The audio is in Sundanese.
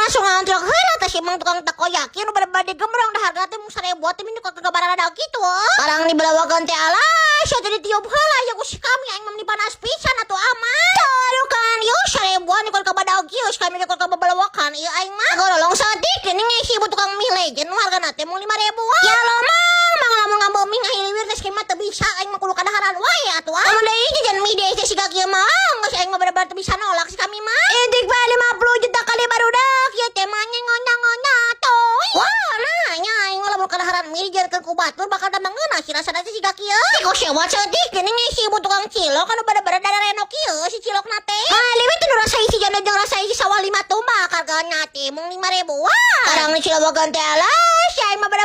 Langsung ngantrok heula teh si Mang tukang takoyaki nu bade gembrong da harga teh mung 1000 teh minu kagabara kitu. Barang dibalawakan teh, alah, sia teh ditiup heula ya ku si kami, aing mah panas pisan atuh aman. Kan yo 1000-an ikut ka badag kieu kami ikut ka babalawakan ieu aing mah. Gorolong saeutik geuning si ibu tukang mie legend hargana teh mung 5000-an. Ya lo Mang, Mang, lamun ngambil mie ngahiliwir teh mah teu bisa, aing mah kudu kadaharan wae atuh ah. Lamun deui jajan mie deh teh siga kieu mah geus aing mah bener-bener teu bisa nolak si kami mah. Intik bae 50 juta kali barudak ieu teh mah ngonya-ngonya toy. Wah, nah nya aing mah lamun kadaharan mie dijalankeun ku batur bakal tambah ngeunah si rasana teh siga kieu. Teh sewot saeutik geuning si ibu tukang cilok anu bener-bener darareno kieu si cilokna teh. Ah, leuwih teh nu rasa isi janda jeung rasa isi sawah lima tumbak hargana teh mung 5000-an. Barang cilowagan teh, alah, si aing mah bener